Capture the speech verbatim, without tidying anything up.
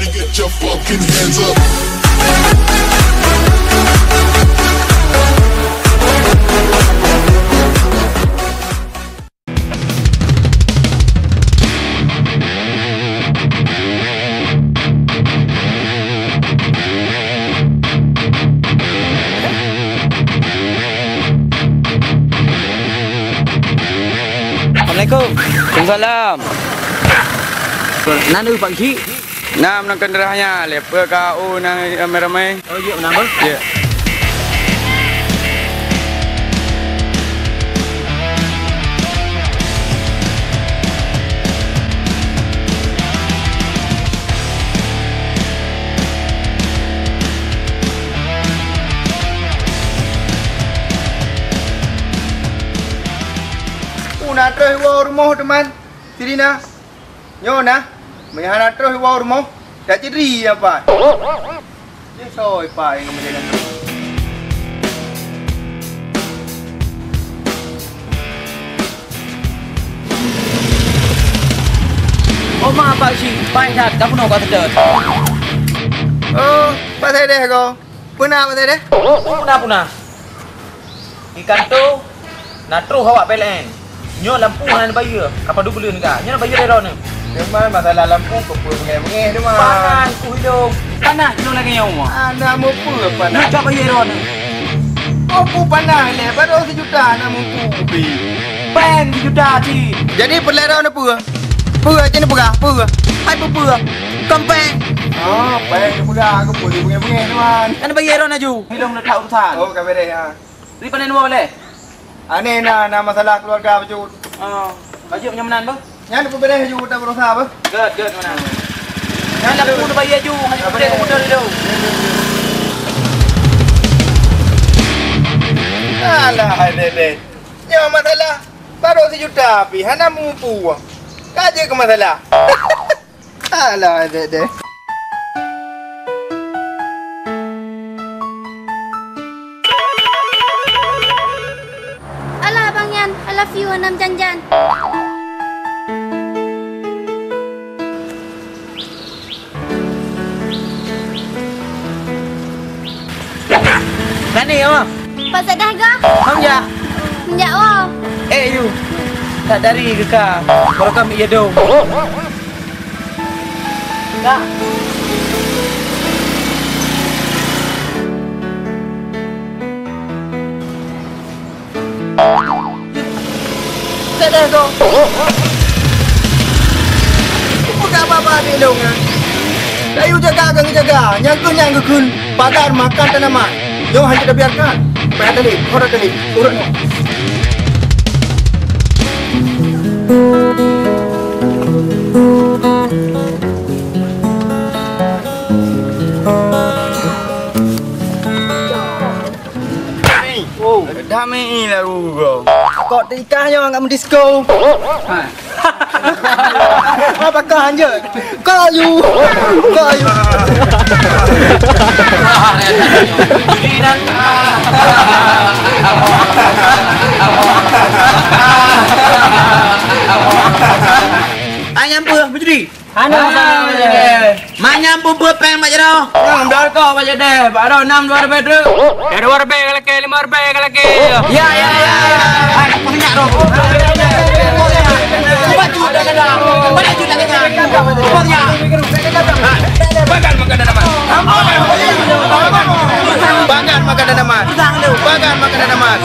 Get your fucking hands up. Assalamualaikum. Waalaikumsalam. Na neu Pak Geuchik? Na, meunan keuneuk nyan, lé peue ka u na ramé-ramé. Oh, jeuet meunan, Bang? Jeuet. Peue na troh iwoe u rumoh teuma, Sirina? Nyoe na, meunyo hana troh iwoe u rumoh, dak cit ri apa? Jih soe pai ngon meunyo nyan. Oh, ma, Pak Geuchik, pai that, ka bunoe ka seutôt. Oh, Pak Saideh ko. Peue na, Pak Saideh? Peuna-peuna. Di kantô na troh awak P L N. Nyoe lampôh hana neubayeue, ka padub buleuen ka. Nyoe neubayeue lé droeneuh. Teuma masalah lampôh keupeue beungéh-beungéh teuma? Panas ku hidong. Panas nyoe lagèe nyoe. Hana mupeue panas. Nyoe cok bayeue droeneuh. Oh, peue panas lé, baru sijuta hana mupeue. Péng sijuta cit. Jadi peureulèe droeneuh peue? Peue cit neupeugah? Peue? Hai peue-peue? Kon péng. Oh, péng neupeugah, keupeue beungéh-beungéh teuma. Kan bayeue droeneuh laju. Hidong neutak urusan. Oh, ka beureh, ha. Di panen woe lé? Aneh na, na masalah keluarga bacut. Oh, bacut nyang meunan, bah? Nyan peubedeh ju utak berusaha, bah? Gèt, gèt meunan. Nyan dah pun bayar ju, hanya peubedeh komputer tu. Alah, hai deh, deh. Nyoe masalah baru sejuta pih hana mupu. Ka je ke masalah. Alah, deh, deh. Alah, abang nyan, I love you, hana meujan-jan. Nani, oh? Pasal dah ga? Ham ya? Menjak, oh. Eh, you. Tak dari ke ka? Baru kami ya dong. Dah. Sedeh ko. Peugah baba di lông, ah. Kayu jaga, gang jaga. Nyang keu nyang geukheun pagar makan tanaman. Nyoe hana tabiarkan. Payah tali, kora tali, urut nyoe. Oh, damai lagu kau. Kok tika nyoe nggak mendisko? Ha. Apa kau anjir? Kau you. Kau you. Ayam peuh, Bujri. Hana masalah, Pak Jadeh. Manyam bubur péng, Pak Jadeh. Nyang beurangkat, Pak Jadeh. Bak droe nam dua ribèe treuk. Dah dua ribèe ka lakèe, lima ribèe ka lakèe. Ya, ya, ya. Hai, banyak tu. Banyak tu dah kena. Banyak tu dah kena. Banyak. Bagan makan tanaman. Bagan makan tanaman. Bagan makan tanaman.